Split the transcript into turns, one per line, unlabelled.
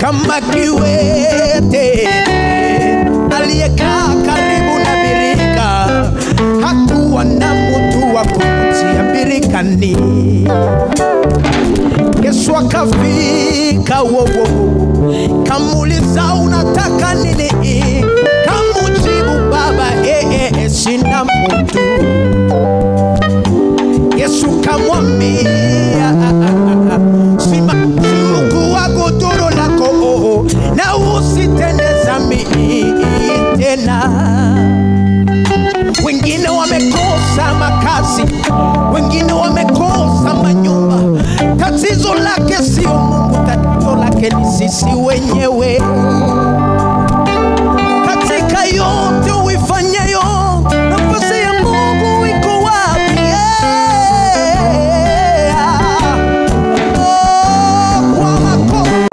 Kama kiwete aliyekaa karibu na birika, hakuwa na mtu wa kumtia birikani. Yesu akafika, wo, kamuuliza unataka nini? Kamujibu baba, sina mtu. Yesu kamwambia, chukua godoro lako na usitende dhambi tena. Wengine wamekosa makazi, wengine wamekosa manyumba. Tatizo lake sio Mungu, tatizo lake ni sisi wenyewe. Katika yote